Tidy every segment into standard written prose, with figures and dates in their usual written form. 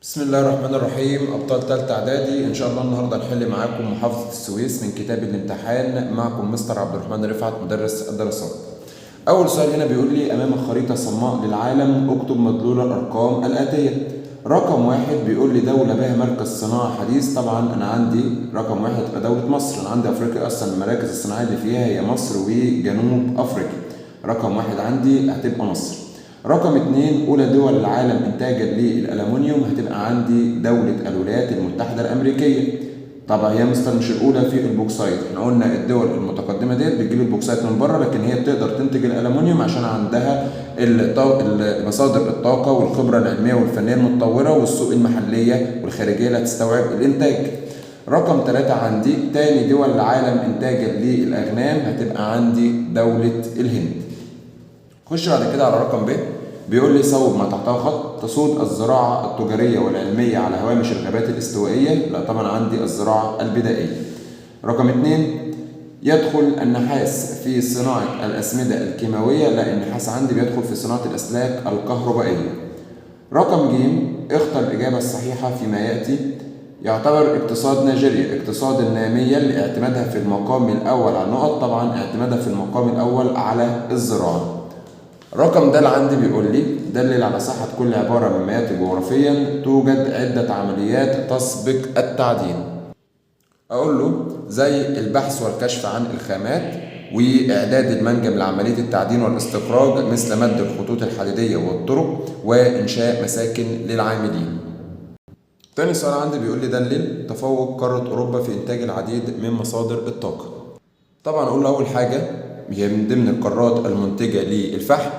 بسم الله الرحمن الرحيم. أبطال تالتة إعدادي، إن شاء الله النهاردة نحل معاكم محافظة السويس من كتاب الامتحان. معكم مستر عبد الرحمن رفعت مدرس الدراسات. أول سؤال هنا بيقول لي: أمام خريطة صماء للعالم اكتب مدلول الأرقام الآتية. رقم واحد بيقول لي: دولة بها مركز صناعة حديث. طبعا أنا عندي رقم واحد تبقى دولة مصر. أنا عندي أفريقيا أصلا المراكز الصناعية اللي فيها هي مصر وجنوب أفريقيا. رقم واحد عندي هتبقى مصر. رقم اتنين: أولى دول العالم إنتاجا للألمنيوم، هتبقى عندي دولة الولايات المتحدة الأمريكية. طبعا هي مستر مش الأولى في البوكسايت، احنا قلنا الدول المتقدمة ديت بتجيب البوكسايت من بره، لكن هي بتقدر تنتج الألمنيوم عشان عندها مصادر الطاقة والخبرة العلمية والفنية المتطورة والسوق المحلية والخارجية اللي هتستوعب الإنتاج. رقم ثلاثة عندي: تاني دول العالم إنتاجا للأغنام، هتبقى عندي دولة الهند. خش بعد كده على رقم ب، بيقول لي: صوب ما تحتها خط. تسود الزراعة التجارية والعلمية على هوامش الغابات الاستوائية. لا طبعا، عندي الزراعة البدائية. رقم اتنين: يدخل النحاس في صناعة الأسمدة الكيماوية. لا، النحاس عندي بيدخل في صناعة الأسلاك الكهربائية. رقم ج: اختر الإجابة الصحيحة فيما يأتي. يعتبر اقتصاد نيجيريا اقتصاد النامية لاعتمادها في المقام الأول على النقط. طبعا اعتمادها في المقام الأول على الزراعة. رقم د عندي بيقول لي: دلل على صحة كل عبارة مما يأتي جغرافيا. توجد عدة عمليات تسبق التعدين. أقول له زي البحث والكشف عن الخامات وإعداد المنجم لعملية التعدين والاستخراج، مثل مد الخطوط الحديدية والطرق وإنشاء مساكن للعاملين. تاني سؤال عندي بيقول لي: دلل تفوق قارة أوروبا في إنتاج العديد من مصادر الطاقة. طبعا أقول له أول حاجة هي من ضمن القارات المنتجة للفحم،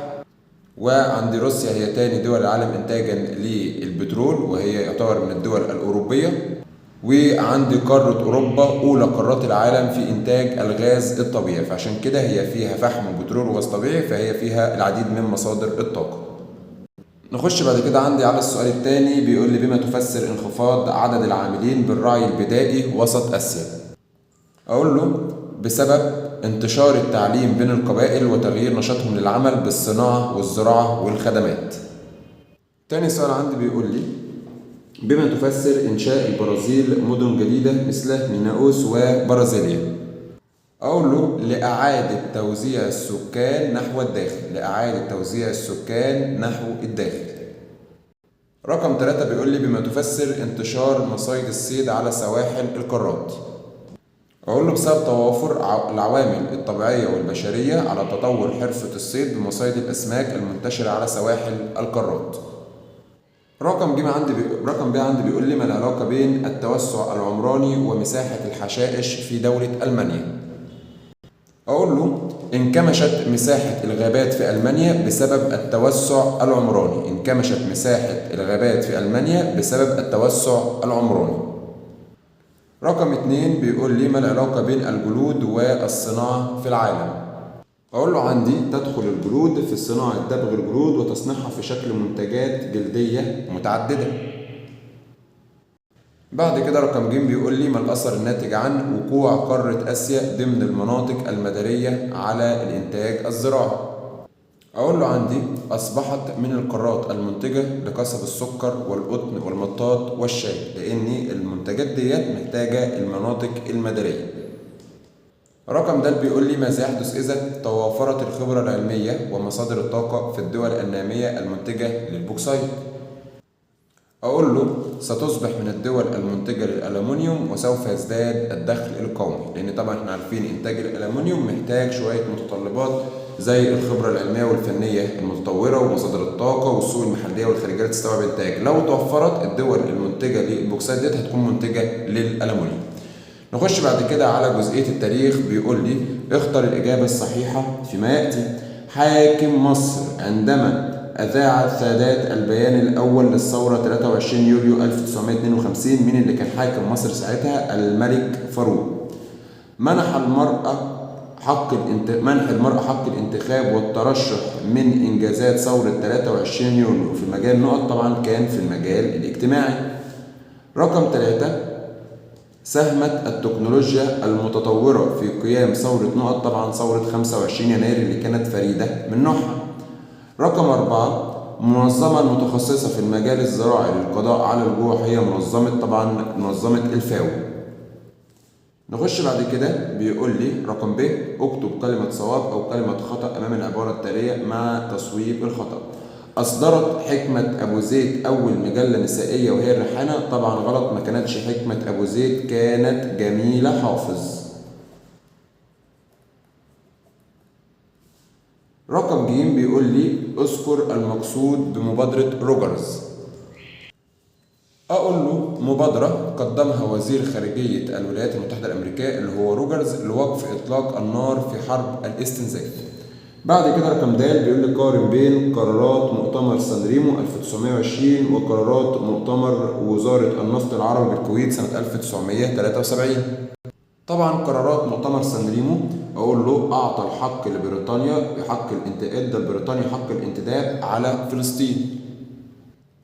وعند روسيا هي تاني دول العالم إنتاجا للبترول وهي يعتبر من الدول الأوروبية، وعندي قارة أوروبا أولى قارات العالم في إنتاج الغاز الطبيعي، فعشان كده هي فيها فحم وبترول وغاز طبيعي، فهي فيها العديد من مصادر الطاقة. نخش بعد كده عندي على السؤال الثاني، بيقول لي: بما تفسر انخفاض عدد العاملين بالرعي البدائي وسط آسيا؟ أقول له بسبب انتشار التعليم بين القبائل وتغيير نشاطهم للعمل بالصناعة والزراعة والخدمات. تاني سؤال عندي بيقول لي: بما تفسر إنشاء البرازيل مدن جديدة مثل ميناوس وبرازيليا؟ أقول له لإعادة توزيع السكان نحو الداخل، لإعادة توزيع السكان نحو الداخل. رقم ثلاثة بيقول لي: بما تفسر انتشار مصايد الصيد على سواحل القارات؟ أقول له بسبب توافر العوامل الطبيعية والبشرية على تطور حرفة الصيد بمصايد الأسماك المنتشرة على سواحل القارات. رقم ب عندي بيقول لي: ما العلاقة بين التوسع العمراني ومساحة الحشائش في دولة ألمانيا؟ أقول له انكمشت مساحة الغابات في ألمانيا بسبب التوسع العمراني، انكمشت مساحة الغابات في ألمانيا بسبب التوسع العمراني. رقم اتنين بيقول لي: ما العلاقة بين الجلود والصناعة في العالم؟ أقول له عندي تدخل الجلود في صناعة دبغ الجلود وتصنيعها في شكل منتجات جلدية متعددة. بعد كده رقم ج بيقول لي: ما الأثر الناتج عن وقوع قارة آسيا ضمن المناطق المدارية على الإنتاج الزراعي؟ أقول له عندي أصبحت من القارات المنتجة لقصب السكر والقطن والمطاط والشاي، لأن المنتجات ديت محتاجة المناطق المدارية. رقم د بيقول لي: ماذا يحدث إذا توافرت الخبرة العلمية ومصادر الطاقة في الدول النامية المنتجة للبوكسايت؟ أقول له ستصبح من الدول المنتجة للألمنيوم وسوف يزداد الدخل القومي، لأن طبعا احنا عارفين إنتاج الألمنيوم محتاج شوية متطلبات زي الخبرة العلمية والفنية المتطورة ومصادر الطاقة والسوق المحلية والخارجية اللي تستوعب إنتاج. لو توفرت، الدول المنتجة للبوكسايت ديت هتكون منتجة للألمنيوم. نخش بعد كده على جزئية التاريخ، بيقول لي: اختر الإجابة الصحيحة فيما يأتي. حاكم مصر عندما أذاع السادات البيان الأول للثورة 23 يوليو 1952. مين اللي كان حاكم مصر ساعتها؟ الملك فاروق. منح المرأة حق الانتخاب والترشح من إنجازات ثورة 23 يوليو في مجال نقط. طبعا كان في المجال الاجتماعي. رقم ثلاثة: ساهمت التكنولوجيا المتطورة في قيام ثورة نقط. طبعا ثورة 25 يناير اللي كانت فريدة من نوعها. رقم أربعة: المنظمة المتخصصة في المجال الزراعي للقضاء على الجوع هي منظمة، طبعا منظمة الفاو. نخش بعد كده بيقول لي رقم ب اكتب كلمة صواب أو كلمة خطأ أمام العبارة التالية مع تصويب الخطأ. أصدرت حكمة أبو زيد أول مجلة نسائية وهي الريحانة، طبعا غلط، ما كانتش حكمة أبو زيد، كانت جميلة حافظ. رقم ج بيقول لي اذكر المقصود بمبادرة روجرز. أقول له مبادرة قدمها وزير خارجية الولايات المتحدة الأمريكية اللي هو روجرز لوقف إطلاق النار في حرب الاستنزاف. بعد كده رقم د بيقول لي قارن بين قرارات مؤتمر سانريمو 1920 وقرارات مؤتمر وزارة النفط العربي بالكويت سنة 1973. طبعا قرارات مؤتمر سانريمو اقول له اعطى الحق لبريطانيا بحق ادى لبريطانيا حق الانتداب على فلسطين.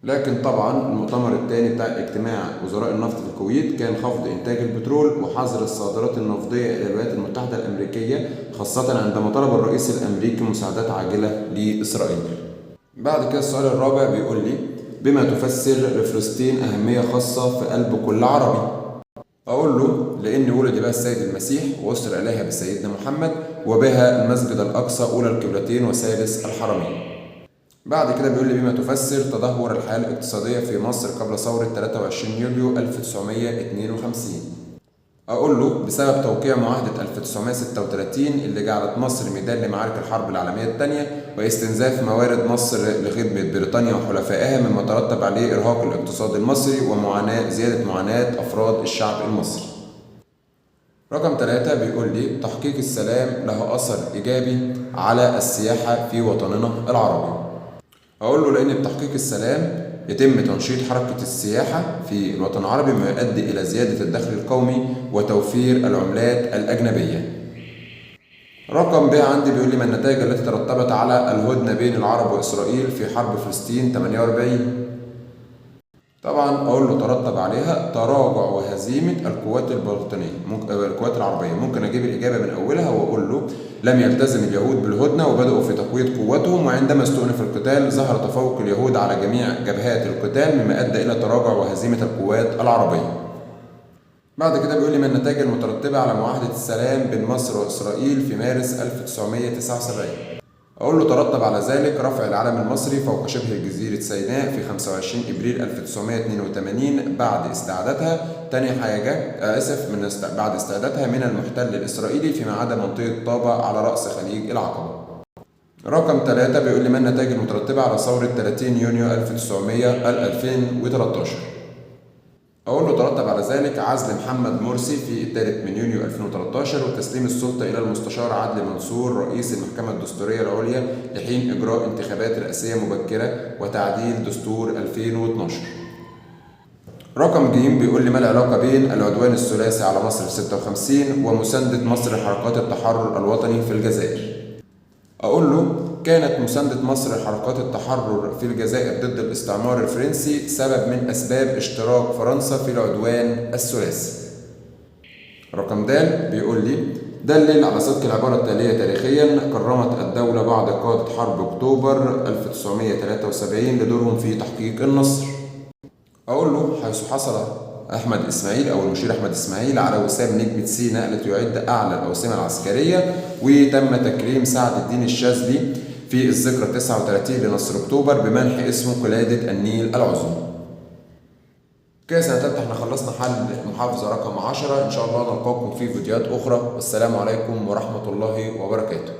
لكن طبعا المؤتمر الثاني بتاع اجتماع وزراء النفط في الكويت كان خفض انتاج البترول وحظر الصادرات النفطية الى الولايات المتحدة الامريكية، خاصة عندما طلب الرئيس الامريكي مساعدات عاجله لاسرائيل. بعد كده السؤال الرابع بيقول لي بما تفسر لفلسطين اهمية خاصة في قلب كل عربي؟ أقول له لأن ولد بها السيد المسيح وأسر إليها بسيدنا محمد وبها المسجد الأقصى أولى القبلتين وثالث الحرمين. بعد كده بيقول لي بما تفسر تدهور الحالة الاقتصادية في مصر قبل ثورة 23 يوليو 1952. أقول له بسبب توقيع معاهدة 1936 اللي جعلت مصر ميدان لمعارك الحرب العالمية الثانية واستنزاف موارد مصر لخدمة بريطانيا وحلفائها، مما ترتب عليه إرهاق الاقتصاد المصري ومعاناة زيادة معاناة أفراد الشعب المصري. رقم 3 بيقول لي تحقيق السلام له أثر إيجابي على السياحة في وطننا العربي. أقول له لأن بتحقيق السلام يتم تنشيط حركة السياحة في الوطن العربي، مما يؤدي إلى زيادة الدخل القومي وتوفير العملات الأجنبية. رقم ب عندي بيقول لي ما النتائج التي ترتبت على الهدنة بين العرب وإسرائيل في حرب فلسطين 48؟ طبعا أقول له ترتب عليها تراجع وهزيمة القوات البريطانية، القوات العربية. ممكن أجيب الإجابة من أولها وأقول له لم يلتزم اليهود بالهدنة وبدأوا في تقوية قوتهم، وعندما استؤنف القتال ظهر تفوق اليهود على جميع جبهات القتال، مما أدى إلى تراجع وهزيمة القوات العربية. بعد كده بيقول لي ما النتائج المترتبة على معاهدة السلام بين مصر وإسرائيل في مارس 1979؟ أقول له ترتب على ذلك رفع العلم المصري فوق شبه جزيرة سيناء في 25 إبريل 1982 بعد استعادتها. تاني حاجة بعد استعادتها من المحتل الإسرائيلي فيما عدا منطقة طابة على رأس خليج العقبة. رقم 3 بيقول لي ما النتائج المترتبة على ثورة 30 يونيو 2013؟ أقول له ترتب على ذلك عزل محمد مرسي في 3 من يونيو 2013 وتسليم السلطة إلى المستشار عدلي منصور رئيس المحكمة الدستورية العليا لحين إجراء انتخابات رئاسية مبكرة وتعديل دستور 2012. رقم ج بيقول لي ما العلاقة بين العدوان الثلاثي على مصر في 56 ومساندة مصر لحركات التحرر الوطني في الجزائر؟ أقول له كانت مساندة مصر لحركات التحرر في الجزائر ضد الاستعمار الفرنسي سبب من أسباب اشتراك فرنسا في العدوان الثلاثي. رقم د بيقول لي دلل على صدق العبارة التالية تاريخيا: كرمت الدولة بعد قادة حرب أكتوبر 1973 لدورهم في تحقيق النصر. أقول له حيث حصل أحمد إسماعيل أو المشير أحمد إسماعيل على وسام نجمة سيناء التي يعد أعلى الأوسمة العسكرية، وتم تكريم سعد الدين الشاذلي في الذكرى 39 لنصر أكتوبر بمنح اسمه قلادة النيل العظمى. كده سنة تالتة احنا خلصنا حل محافظة رقم 10. إن شاء الله نلقاكم في فيديوهات أخرى، والسلام عليكم ورحمة الله وبركاته.